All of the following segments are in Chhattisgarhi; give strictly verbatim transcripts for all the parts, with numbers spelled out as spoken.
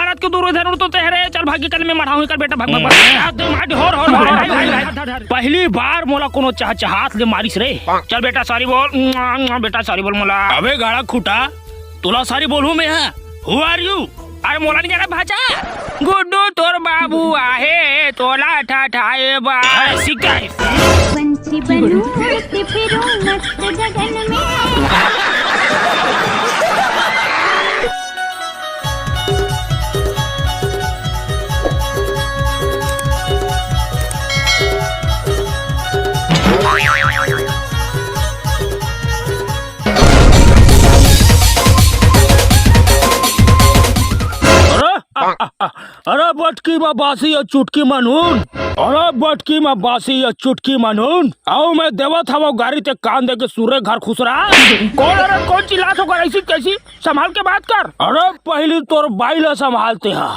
रात के दुर्योधन उड़ तो तेहरे, चल भाग के कल मैं मढ़ाऊँ कर बेटा, भाग, भाग, भाग। हम्म। आ, दे मार, होर, होर, होर, होर, होर, होर, होर। पहली बार मोला कोनो चहचहात ले मारिस रे। चल बेटा, sorry बोल। बेटा, sorry बोल मोला। अबे गाड़ा खूटा, तोला sorry बोलहूँ मैं, हाँ? Who are you? अरे मोला नहीं जाना भाजा। गुड्डू तोर बाबू आहे, तोला ठठाए बा। अरे सिख guys। पंछी बनूं, उड़ती फिरूं मस्त गगन में। अरे, अ, अ, अ, अरे बटकी म बासी अउ चुटकी म नून। अरे बटकी म बासी अउ चुटकी म नून। अउ मैं देवत हवं गारी, ते कान दे के सुरे घर खुसरा। कौन, अरे कौन चिल्लात हो कर ऐसी कैसी? संभाल के बात कर। अरे पहली तोर बाई ल संभाल ते हा।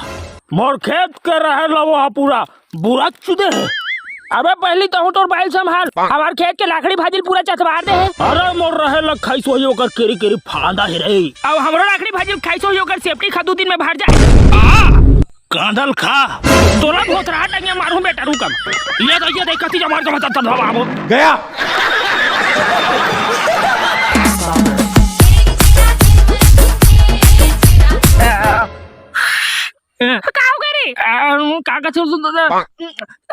मोर खेत के रहेल वो हा पूरा बुरा चुदे हे। अबे पहली तहूँ तोर बाई ल संभाल, हमार खेत के लाखड़ी भाजिल पूरा चथबार दे हे। अरे मोर रहेल खाइस होही ओकर केरी केरी फांदा हे रे। अब हमरो लाखड़ी भाजिल खाइस होही ओकर सेपटी खा दू दिन में भर जाए। आ, कांदल खा। तोला भोथरा टंगिया मारूं बेटा, रुक अब। ये तो, ये देख, कति जमार जमा तब बाबू। गया। का हो गए रे? आ, का कथे सुन तो,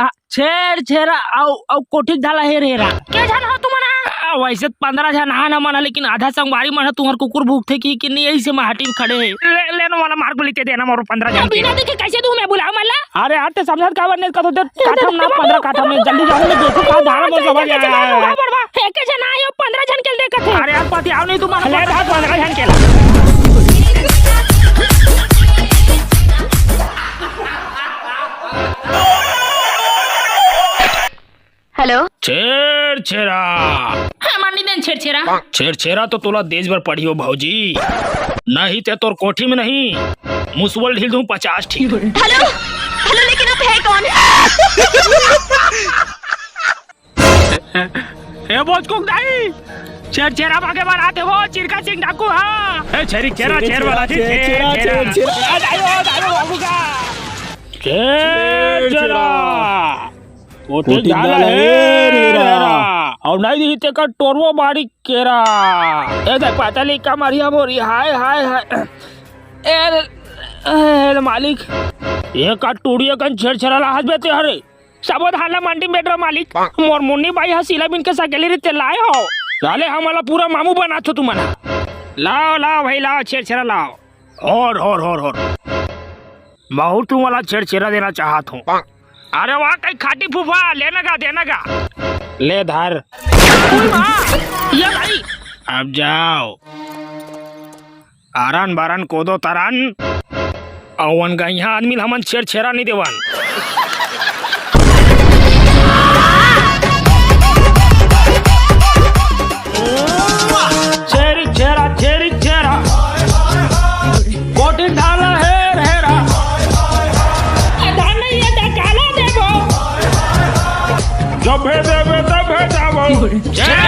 आ, छेर छेरा अउ, अउ कोठिक ढाला हेर हेरा। के झन हो तुमन? आ, वैसे पंद्रह झन हा ना मना, लेकिन आधा संगवारी मन ह तुहर कुकुर भूखथे कि, कि नहीं, यही से माटी में खड़े हे। ले, ले ना वाला मार गोली ते देना मोर पंद्रह झन के। बिना देखे कैसे दूं मैं? बुलाओ मल्ला। अरे यार, ते समझत काबर नहीं कथो, ते काठम ना पंद्रह काठा में, जल्दी जाओ, मैं देखो का धारा मोर समझ आया है। एक झन आयो, पंद्रह झन के देखत हे। अरे यार, पति आओ नहीं तुम, ले धा पंद्रह झन के ला। हेलो। छेरछेरा। हाँ, मानी देन छेरछेरा। छेरछेरा तो तोला देश भर पढ़ियो भौजी, नहीं ते तोर कोठी में नहीं, मुसवल ढील दूं पचास ठी। हेलो, हेलो, लेकिन आप है कौन? ए बोचकुक दाई, छेरछेरा मांगे बर आथे वो, चिरका सिंह डाकू हा। ए छेरी छेरा, छेर वाला जी, छेर, छेरा, छेर, छेरा। छेर। आ, दाई, ओ, दाई, ओ, बाबू का। छेरछेरा। कोठी कोठी डाला डाला हे हे रे रे रा। रा। अउ नहीं दिही तेकर टोरवो बाड़ी केरा। ए देख पातली कमरिया मोरी, हाय, हाय, हाय। ए रे, ए रे मालिक। ये का टूड़िया कन छेरछेरा ला हंस बेते हरे। सबो धान ला मंडी में बेट रहा मालिक। मोर मुन्नी बाई हा सिला बिन के सकेली रीते लाए हो। साले हमला पूरा मामू बनाथो तुमन। लाओ, लाओ भाई, लाओ, छेरछेरा लाओ। होर, होर, होर, होर। महू तुमला छेरछेरा देना चाहत हूँ। अरे वाह, कई खाटी फूफा, लेना गा, देना गा। ले धर। उई माँ, ये भाई। अब जाओ। आरन बारन कोदो तरन। अवन गइहा आदमी ल हमन छेरछेरा नहीं देवन। छेरी छेरा, छेरी छेरा। कोठी ढाला हेर हेरा। धान नहीं ये त काला देबो। जब भेजे बे तब भेजाबो। छेरी